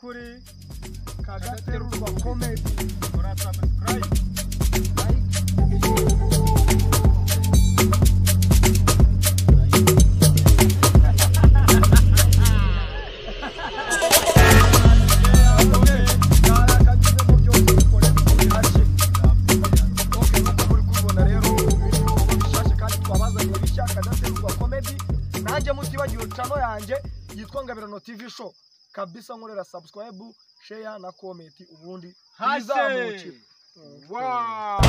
kuri Kadaterurwa Comedy. Kora subscribe, like. Nanjye mutibagiwe channel yanjye yitwa Ngabirano TV Show kabisa, nkorera subscribe, share na comment, ubundi izamukire. Wow.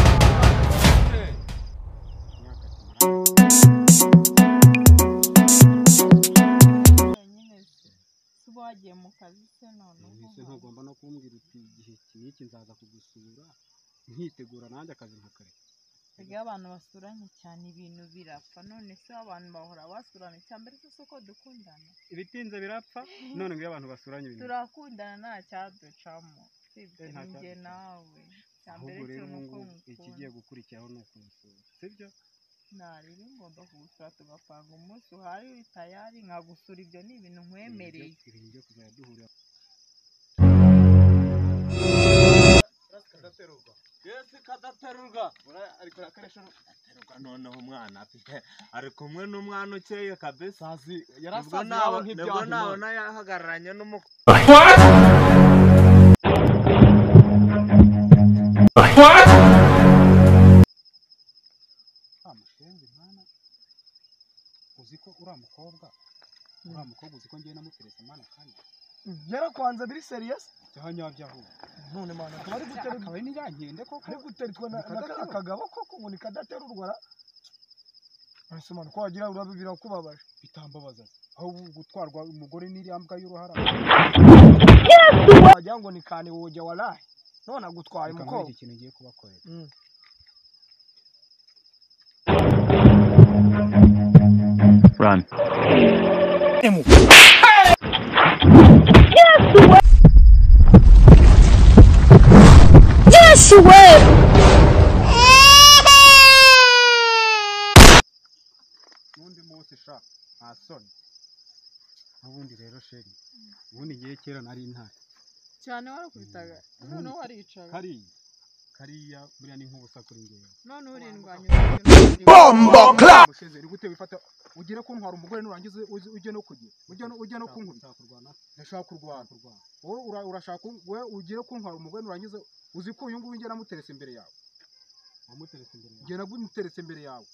Wagiye mu kazi se none ntugomba no kumbwira uti igihe iki nzaza kugusura nkitegura nanjye akazi nkakareka. Iyo abantu basuranye cyane ibintu birapfa, none se abantu bahora basurana cyambere se uko dukundana ibitinze birapfa, none ngo iyo abantu basuranye ibintu turakundana nta cyaducamo, sibyo njye nawe cyambere cyo nuko ikigiye gukurikiraho ni ukunsura, sibyo? Nariri ngomba kugusura tugapanga umunsi uhari tayari nkagusura, ibyo ni ibintu nkwemereye. Ibintu byo kuzajya duhurira. Kadaterurwa. Yes, kadaterurwa. Ariko rakoresha kadaterurwa noneho umwana ari kumwe n'umwana ukeye kabisa. Sazi yarasaze nawe nk'ibyo nabona yahagararanye n'umukobwa. What? What? Amushenzi mwana uziko ura mukobwa uziko ngiye namuterese mwana kandi yarakwanze biri serious cyanyabyaho none mwana akaba ari guterwa akaba ni yankende koko ari guteritwa na akagabo koko ngo ni kadaterurwa ra ese mwana ko wagira urabibira kubabaje bitambabaza aho gutwarwa umugore n'iriyambwa y'uruhara. Yesu wagira ngo ni kane woje walahi none agutwaye umukobwa. Ikintu ngiye kubakorera Run. Yes, way. Nundi munsi sha nta soni. Ubundi rero sheri, ubundi ngiye kera nari intare cyane warakubitaga none waricaga kariya buriya ni nk'ubusa kuri ngewe none urindwanya Bombo clap. Mushenzi uri gute wifata ugire kuntwara umugore nurangize ujye no kugira ujye no kunkubita. Ndashaka kurwana. Wowe urashaka we ugire kuntwara umugore nurangize uzi ko uyu nguyu ngiye namuterese imbere yawe. Wamuterese imbere yawe. Ngiye namuterese imbere yawe.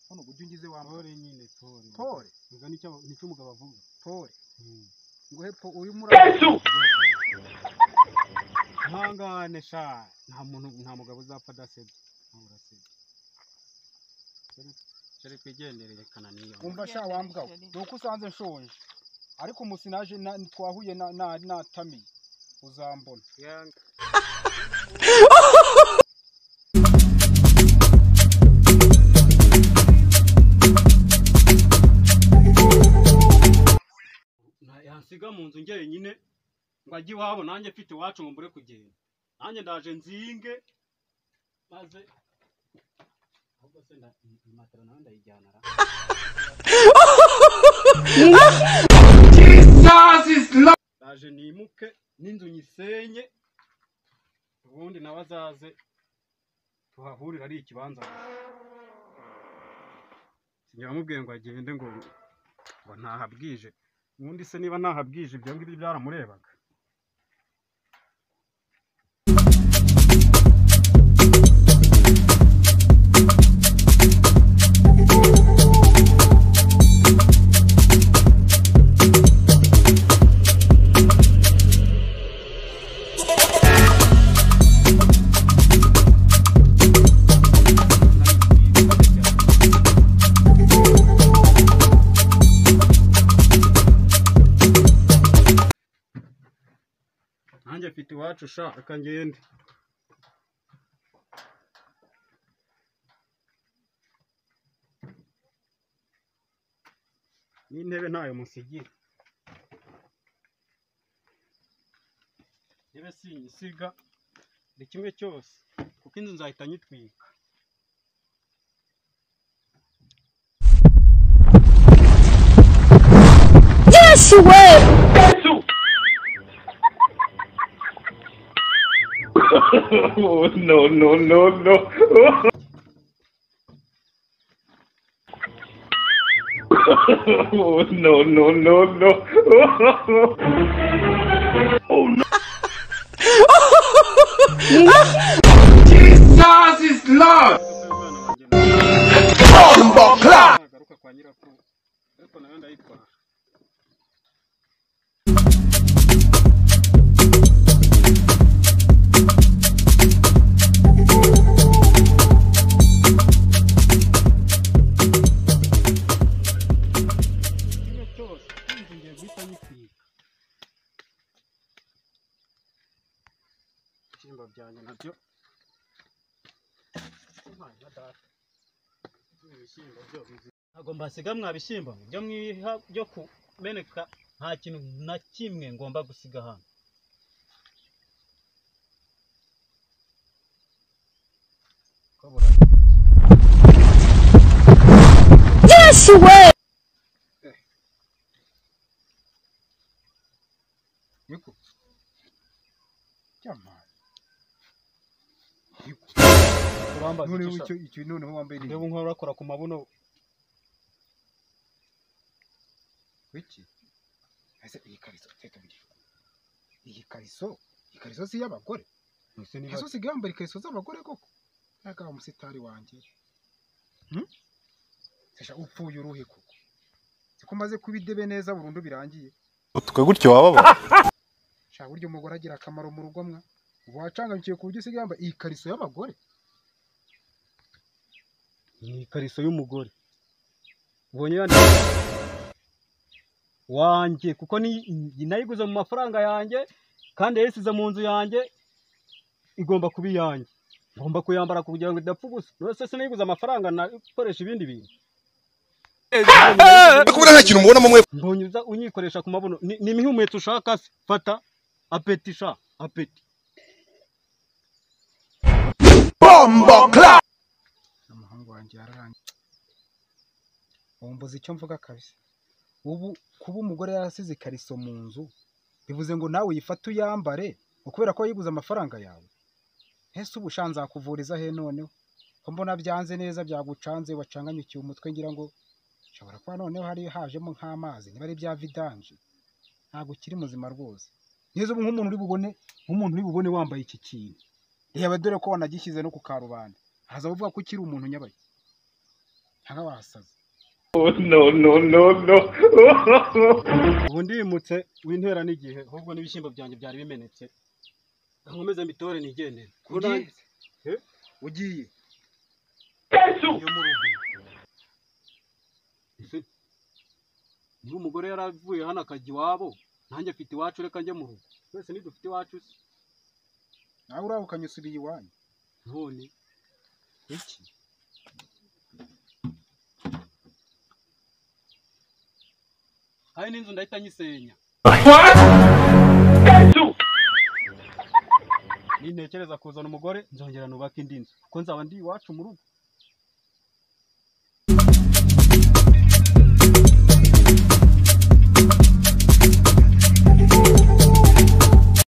Hano ujye ungize wa pore nyine pore. Pore. Uza nicyo umugabo avuga. Pore. Ngo hepfo uyu muri Ntangane sha nta muntu nta mugabo uzapfa adasebye. Urasebye. Chere twigenderere kana niyo. Umva sha wambwa nuko usanze nshonje. Ariko umusinaje twahuye na natamiye uzambona. Yansiga mu nzu njyenyine ngo ajye iwabo nanjye mfite iwacu ngo mbure kugenda. Nanjye ndaje nzinge maze ahubwo se matera nawe ndayijyana ra. Jesus is Lord. Ndaje nimuke n'inzu nyisenye ubundi nawe azaze tuhahurira ari ikibanza. Sinjya ngo agende ngo ntahabwije. Ubundi se niba ntahabwije ibyo ngibyo byaramurebaga. Nanjye mfite iwacu sha reka ngende. N'intebe ntayo musigira. Intebe sinyisiga ni kimwe cyose kuko inzu nzahita nyitwika. Yes, way. No, no, no, no. No, no, no, no. Oh no. Jesus is Lord. Bombo clap. Ibishyimbo byanjye nabyo ntabwo mbasiga mwa bishyimbo byo mwiha byo kumeneka, nta kintu na kimwe ngomba gusiga hano. Yes we. Niko. Jamani. None icyo icyo noneho wambaye ni ndeba nkora urakora ku mabuno wiki. Ese iyi kariso teta bigisho. Iyi kariso si y'abagore. Ese usigaye wambaye ikariso z'abagore koko? Naka umusitari wanjye. Sesha upfuye uruhe koko? Siko maze kubidebe neza burundu birangiye. Utwe gutyo wababa. Sha buryo umugore agira akamaro mu rugo mwa. Ubu wacangamukiye ku buryo usigaye wambaye iyi kariso y'abagore. Ni ikariso y'umugore. Ubonye yandi wanjye kuko ni nayiguze mu mafaranga yanjye kandi yayisize mu nzu yanjye, igomba kuba iyanjye. Ngomba kuyambara kugira ngo idapfa ubusa. Rwose sinayiguze amafaranga nakoresha ibindi bintu. Kubura nta kintu mubona mwe. Mbonye uza unyikoresha ku mabuno. Ni imihumetso ushaka se? Fata apeti sha apeti. Bombo clap. Umuhungu wanjye yararangiye. Wumbuze icyo mvuga kabisa. Ubu kuba umugore yarasize ikariso mu nzu bivuze ngo nawe uyifate uyambare ukubera ko yiguze amafaranga yawe. Ese ubu shanza kuvuriza he noneho? Ko mbona byanze neza byagucanze wacanganyukiye umutwe ngira ngo shobora kuba noneho hari hajemo nk'amazi niba ari bya vidanje. Ntabwo ukiri muzima rwose. Neza ubu nk'umuntu uri bubone wambaye iki kintu. Reba dore ko wanagishyize no ku karubanda. Haza uvuga ko ukiri umuntu nyabaye. Cyangwa wasaze. No, no, no, no. Ubu ndimutse wintera n'igihe ahubwo n'ibishyimbo byanjye byari bimenetse. Nkomeze mbitore nigendere. Ugiye. Niba umugore yaravuye hano akajya iwabo, nanjye afite iwacu reka njye mu rugo. Twese nidufite iwacu se. Nawe urahukanye usubiye iwanyu. None iki? Hari n'inzu ndahita nyisenya. Nintekereza kuzana umugore nzongera nubaka indi nzu kuko nzaba ndi iwacu mu rugo.